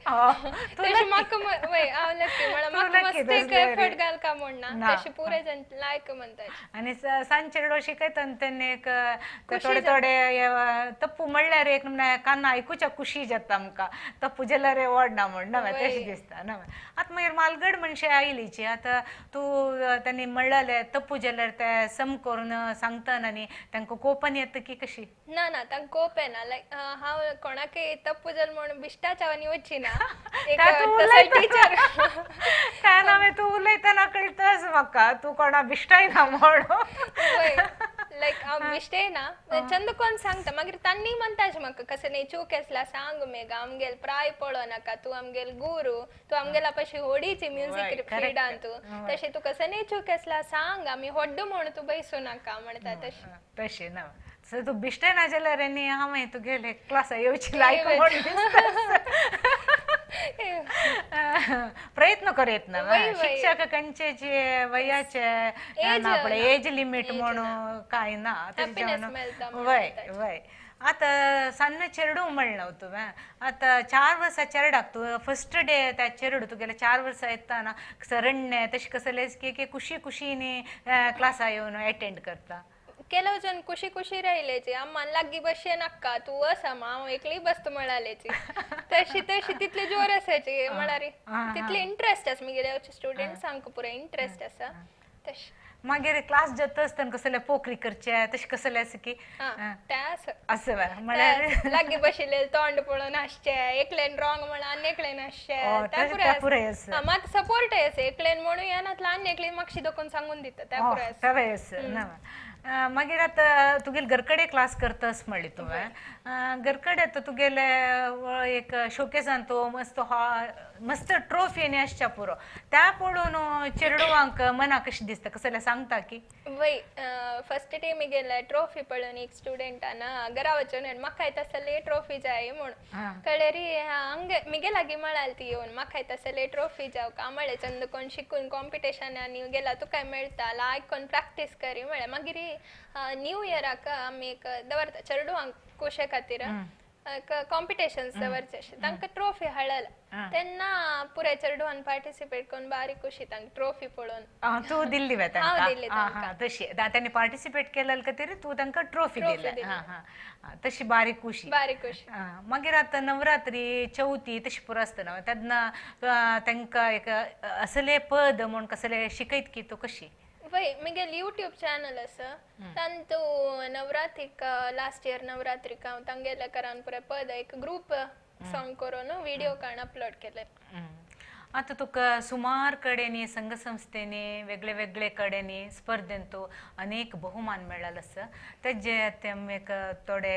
तशें म्हाका वय हांव लकी म्हळ्यार म्हाका मस्त एक एफर्ट घालका म्हूण ना, तशें पुरे जण लायक म्हणटाचे. आनी सान चेडो शिकयतना तेन्ना एक थोडे थोडे तप्पू म्हणल्यार एक काना आयकुच्या खुशी जाता आमकां, तप्पू जाल्यार ओडना म्हूण ना, तशें दिसता ना. आतां मागीर मालगड मनशां आयलीची, आतां तूं तांणी म्हणलें तप्पू जाल्यार ते सम करून सांगतना न्ही तांकां कोपन येता की कशी? ना ना, तांकां कोप येना. लायक हांव कोणाकय तप्पू जालें म्हूण बिश्टाच्या आनी वचची ना. टिचर काय ना, तूं उलयतना कळटाच म्हाका तूं कोणा बिश्टायना म्हणून. लायक हांव बिश्टयना, चंद कोण सांगता मागीर तांणी म्हणटाच म्हाका कसलें न्ही चूक आसल्यार सांग मेघा, आमगेल प्राय पळो नाका, तूं आमगेल गुरू, तूं आमगेला पशी होडीची म्युजीक फिल्डान तूं, तशें तूं कसलें न्ही चूक आसल्यार सांग, आमी होड्डू म्हूण तूं बैसूं नाका म्हणटा. तशें तशें ना, सो तूं बिश्टे ना जाल्यार आनी हांवें तुगेले क्लासा येवची लायक म्हूण प्रयत्न करयत ना. शिक्षक खंयचे जे वयाचे आपले एज लिमीट म्हणून काय ना, वय वय. आतां सान्न चेडूं म्हणलें तुवें, आतां 4 वर्सां चेरडाक तूं फर्स्ट डे त्या चेरडू तुगेले 4 वर्सां येतना रडणें तशें कसलें की खुशी खुशीनी क्लासा येवन एटेंड करता? ಕೆಲವು ಜನ ಖುಷಿ ಖುಷಿ राहिलेची, अम्मान लागीं बसचें नाका, तूं वस अम्मा, हांव एकली बसता म्हणालेची. तशी तशी तितले जोर आसाची म्हळ्यार तितले इंट्रस्ट आसा मुगेल्या स्टुडंट्सांक पुरो इंट्रस्ट आसा तशें. मागीर क्लास जाता आसतना कसले पोकरी करचे तशें कसलें आसा की तें आसा आसा म्हळ्यार लागीं बशिल्ले तोंड पळोवन हांसचें, एकल्यान रॉंग म्हळ्यार आनी एकल्यान हांसचें, तें पुराय आसा. मात सपोर्टय आसा, एकल्यान म्हणून येनातल्यार आनी एकल्यान मातशी दोकून सांगून दिता, तें पुराय आसा. मागीर आतां तुगेले घरकडे क्लास करतस म्हणली तुवें. घरकडे आतां तुगेले एक शोकेसान तो मस्त मस्त ट्रॉफी आनी आसच्या पुरो, त्या पळोवन चेडवांक मनाक कशें दिसता, कसलें सांगता की? वय, फर्स्ट टायम गेले ट्रॉफी पळोवन एक स्टुडंटान घरा वचून म्हाकाय तसले ट्रॉफी जाय म्हूण कळरी हंग मिगे लागीं म्हळाल ती येवन म्हाकाय तसले ट्रॉफी जाव का म्हळें, चंद कोण शिकून कॉम्पिटिशनांनी गेला तुकाय मेळटा लायक कोण प्रॅक्टीस करी म्हळें. मागीर न्यू इयराक आमी एक दवरता चेडवांक खुशे खातीर कॉम्पिटिशन्स दवरचे, तांकां ट्रॉफी हाडला तेन्ना पुराय चेडवान पार्टिसिपेट करून बारीक खुशी तांकां ट्रॉफी पळोवन. तूं दिल्ली वे? हांव दिल्ली तांकां. तशी तांणी पार्टिसिपेट केलें खातीर तूं तांकां ट्रॉफी दिली, तशी बारीक खुशी. बारीक खुशी. मागीर आतां नवरात्री चवथी तशी पुरो आसतना तेन्ना तांकां एक असले पद म्हूण कसले शिकयत की तूं कशी? वय, मिगेल यूट्यूब चॅनल आसा तांतू नवरात्रीक लास्ट इयर नवरात्रीक हांव तांगेले करान पुराय पद एक ग्रूप सॉंग करून व्हिडिओ काडून अपलोड केले. आतां तुका सुमार कडेनी संघ संस्थेनी वेगळे वेगळे कडेनी स्पर्धेंतू अनेक बहुमान मेळ्ळेलो आसा, तेजे ते एक थोडे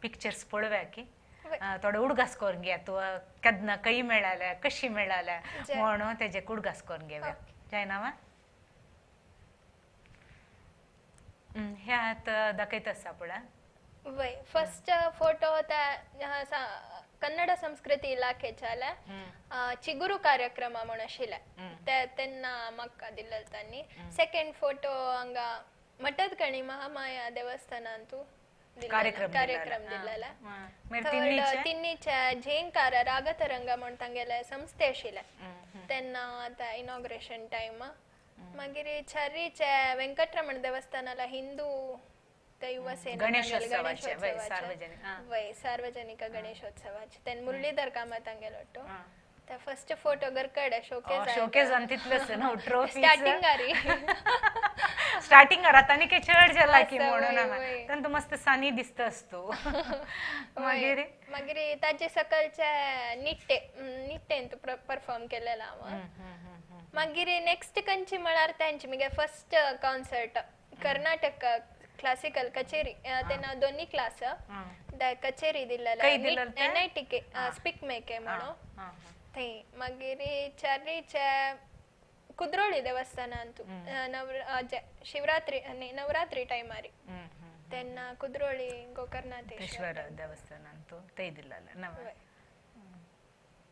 पिक्चर्स पळोवया की थोडे उडगास करून घेया, तूं केन्ना खंय मेळ्ळेले कशी मेळ्ळेले म्हणून तेजे उडगास करून घेवया, जायना वा? हे आतां दाखयत आसा पळय. वय, फर्स्ट फोटो त्या कन्नड संस्कृती इलाखेच्याले चिगुरू कार्यक्रम म्हूण आशिल्ले ते तेन्ना म्हाका दिल्ले तांणी. सेकंड फोटो हांगा मठदगणी महामाया देवस्थानांतू कार्यक्रम दिल्लेले. थर्ड तिन्नीचे झेंकार रागतरंग म्हूण तांगेले संस्थे आशिल्ले तेन्ना त्या इनॉग्रेशन टायम. मागीर चारीचे वेंकटरमण देवस्थानाला हिंदू युवा सेना वय सार्वजनिक गणेशोत्सवाचे तेन्ना मुरलीधर कामत हांगेलो ಒಟ್ಟು. फर्स्ट फोटो घरकडे शोकेस शोकेस तितलेच न्हू ट्रॉफी स्टार्टिंग आरी स्टार्टिंग आतां आनी चड जाला की म्हणून तांतू मस्त सानी दिसता असतो. मागीर मागीर ताजे सकलचे निट्टे निट्टेंत परफॉर्म केलेला हांव. मागीर नेक्स्ट कंची म्हळ्यार तांची मगे फर्स्ट कॉन्सर्ट कर्नाटक क्लासिकल कचेरी, तेन्ना दोन्ही क्लास कचेरी दिल्लेले NITK speak मेके म्हणून थंय. मागीर चारीचे कुद्रोळी देवस्थानांतू शिवरात्री नवरात्री टायमार तेन्ना कुद्रोळी गोकर्णाथेश्वर देवस्थानांतू थंय दिल्लेले.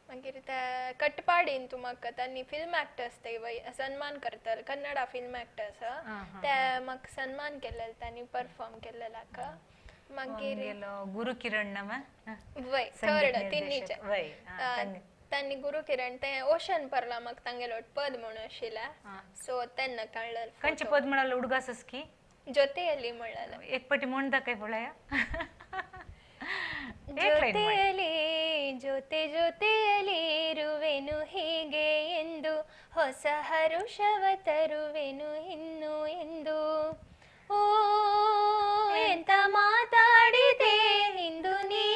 मागीर ते कटपाडीन तूं म्हाका तांणी फिल्म एक्टर्स ते सन्मान करतले, कन्नडा फिल्म एक्टर्स ते म्हाका सन्मान केल्ले तांणी परफॉर्म केल्लेलाक. मागीर गुरु किरण वय थर्ड तिन्नीचे तांणी गुरु किरण ते ओशन परला म्हाका तांगेलो पद म्हणून आशिल्लें, सो तेन्ना काडलें. खंयचें पद म्हळ्यार उडगास की जोतेयली म्हणलें. एक पटी म्हण दाखय पळया. ಜೊತೆಯಲಿ ಜೊತೆ ಜೊತೆಯಲಿ ಇರುವೆನು ಹೀಗೆ ಎಂದು ಹೊಸ ಹರುಷವ ತರುವೆನು ಇನ್ನು ಎಂದು. ಓ ಎಂತ ಮಾತಾಡಿದೆ ಇಂದು ನೀ,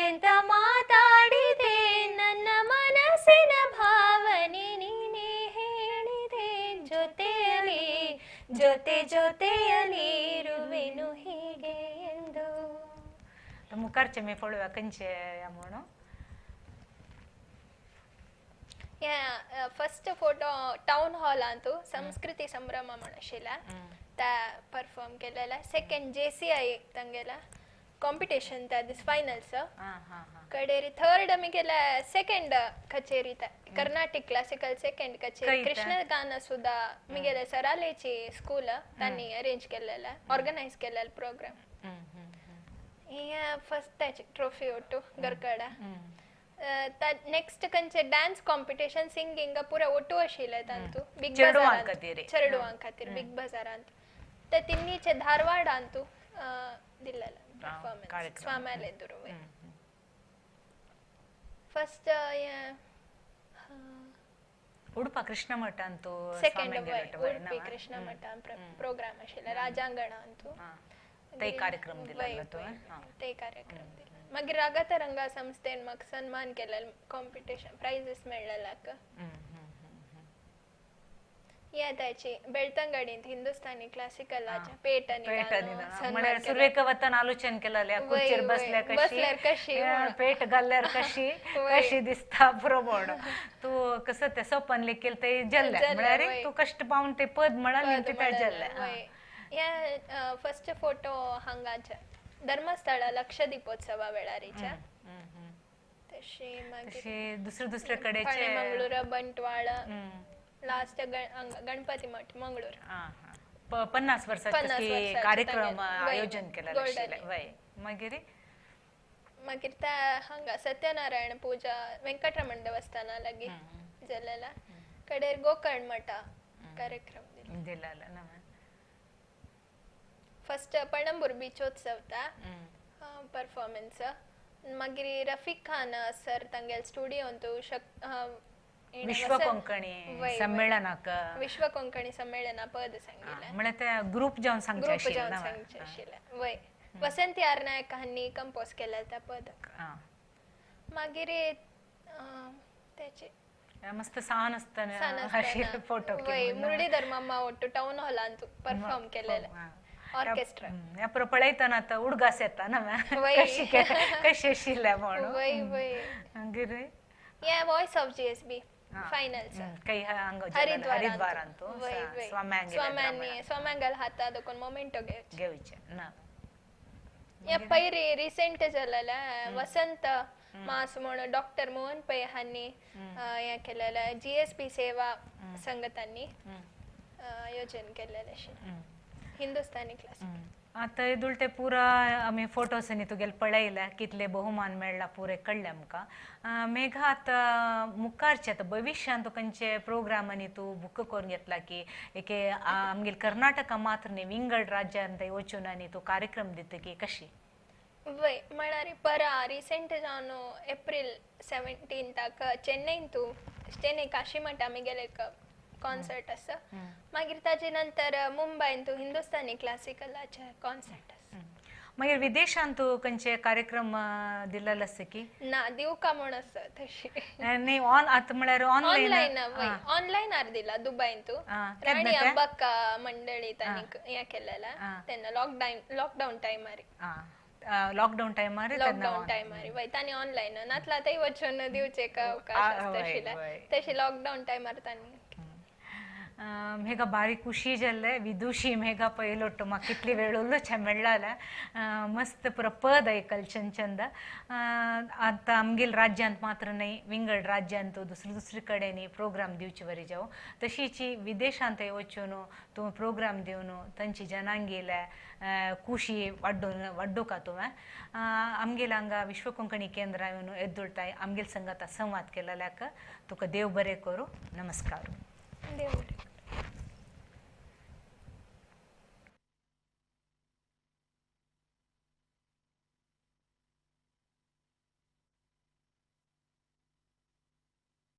ಎಂತ ಮಾತಾಡಿದೆ ನನ್ನ ಮನಸ್ಸಿನ ಭಾವನೆ ನೀನೇ ಹೇಳಿದೆ. ಜೊತೆಯಲಿ ಜೊತೆ ಜೊತೆಯಲಿ ಇರುವೆನು ಹೀಗೆ ಎಂದು. मुखारचे मी पळोवया खंयचे म्हणून. फर्स्ट फोटो टाउन हॉलांतू संस्कृती संभ्रम म्हूण आशिल्लें ते परफॉर्म केलेले. सेकंड JCI तांगेले कॉम्पिटिशन त्या दीस फायनल्स. कडेरी थर्ड आमी केले सेकंड कचेरी ते कर्नाटक क्लासिकल सेकंड कचेरी कृष्ण गाना सुद्धा मिगेले सरालेची स्कूल तांणी अरेंज केलेले, ऑर्गनायज केलेले प्रोग्राम. फर्स्ट त्याची ट्रॉफी ಒಟ್ಟು ಗರ್ಕಡ. ನೆಕ್ಸ್ಟ್ ಕಂಚೆ ಡ್ಯಾನ್ಸ್ ಕಾಂಪಿಟಿಷನ್ ಸಿಂಗಿಂಗ್ ಪೂರ ಒಟ್ಟು ಆशिल्लें तांतू ಬಿಗ್ ಬಜಾರ್ ಚರಡುವಾಂ खातीर ಬಿಗ್ ಬಜಾರ್ ಅಂತು. ते तिन्नीचे धारवाड अंतू दिल्लेले परफॉर्मन्स स्वाम्याले दुरुवे. ಫಸ್ಟ್ ಉಡುಪ ಕೃಷ್ಣ ಮಠ ಅಂತೂ ಸೆಕೆಂಡ್ ಉಡುಪಿ ಕೃಷ್ಣ ಮಠ ಪ್ರೋಗ್ರಾಮ್ ಆशिल्लें ರಾಜಾಂಗಣ ಅಂತೂ ತೈ ಕಾರ್ಯಕ್ರಮ ತೈ ಕಾರ್ಯಕ್ರಮ. मागीर रागतरंगा संस्थेन म्हाका सन्मान केलेलो, कॉम्पिटिशन प्राइजेस मेळ्ळेलाक. येताची बेಳ್तंगडींत हिंदुस्तानी क्लासिकलाच्या पेट म्हळ्यार सुरवेक वतान आलोचन केलें खुर्चेर बसल्यार कशी पेट घाल्ल्यार कशी कशी दिसता बरोबर तूं कसं ते सपन लेखील ते जल्ले म्हळ्यार तूं कश्ट पावन ते पद म्हळ्यार ते जल्ले. हे फर्स्ट फोटो हांगाचे धर्मस्थळ लक्ष दीपोत्सवा वेळारीच्या. तशी मागीर दुसरे दुसरे कडेचे मंगळूर बंटवाळ लास्ट गणपती मठ मंगळूर 50 वर्साचे कार्यक्रम आयोजन केलें. मागीर मागीर त्या हांगा सत्यनारायण पूजा वेंकटरमण देवस्थाना लागीं जालेला कडेर गोकर्ण मठा कार्यक्रम दिलेला. फर्स्ट पणंबूर बीचोत्सव ता परफॉर्मन्स. मागीर रफीक खान सर तांगेल स्टुडियोंतू विश्व कोंकणी संमेलनाक विश्व कोंकणी संमेलना पद सांगितलें म्हळ्यार ते ग्रुप जावन सांगचें आशिल्लें. वय वसंत आर नायक हांणी कंपोज केलें त्या पद. मागीर तेचे मस्त सान आसतना फोटो वय मुरलीधर मामा ಒಟ್ಟು ಟೌನ್ ಹಾಲ್ ಅಂತ ಪರ್ಫಾರ್ಮ್ केलेले ऑर्केस्ट्रा. ಅಪ್ರ पळयतना आतां उडगास येता ना कशी कशी आशिल्लें म्हणून. वय वय मागीर हे voice of GSB finals हरिद्वारांतू स्वाम्यांगल हाता दोन मोमेंटो घेवचे ना. हे पयरी रिसेंट जालेले वसंत मास म्हणून डॉक्टर मोहन पै हांणी हे केलेले GSB सेवा संघतांनी आयोजन केलेले हिंदुस्तानी क्लास. आतां येदोळ ते पुरा आमी फोटोसांनी तुगेले पळयले कितले बहुमान मेळ्ळा पुरे कळ्ळें आमकां. मेघा आतां मुखारचे आतां भविश्यांत तूं खंयचे प्रोग्रामांनी तूं बूक करून घेतला की एके आमगेले कर्नाटका मात्र न्ही विंगड राज्यांत वचून आनी तूं कार्यक्रम दिता की कशी? वय म्हळ्यार परा रिसेंट जावन एप्रील 17 चेन्नईन चेन्नई काशीमठ आमी गेले कॉन्सर्ट आसा. मागीर ताजे नंतर मुंबईन तूं हिंदुस्तानी क्लासिकलाचे कॉन्सर्ट आसा. मागीर विदेशांत तूं खंयचे कार्यक्रम दिलेले आसा की ना दिवका म्हूण आसा तशी न्ही आतां म्हळ्यार ऑनलायन ऑनलायनार दिला दुबईन तूं राणी अब्बक्का मंडळी तांणी हें केलेला तेन्ना लॉकडावन टायमार. लॉकडावन टायमार लॉकडावन टायमार वय तांणी ऑनलायन नातला तेय वचून दिवचे अवकाश आसता आशिल्ले तशी लॉकडावन टायमार तांणी. मेघा बारी खुशी जाल्ले विदुशी मेघा पयलोट्टु म्हाका कितली वेळ उलोवचें मेळ्ळालें मस्त पुरो पद आयकल चंद चंद. आतां आमगेले राज्यांत मात्र न्हय विंगड राज्यांत दुसरे दुसरे कडेन प्रोग्राम दिवचे वरी जावं तशीच विदेशांत वचून तूं प्रोग्राम दिवन तांची जनांगेले खुशी वाड्डून वाड्डुका तुवें. आमगेले हांगा विश्व कोंकणी केंद्र येवन येदोळताय आमगेले संगाता संवाद केलेल्याक तुका देव बरें करूं. नमस्कार. देव बरें.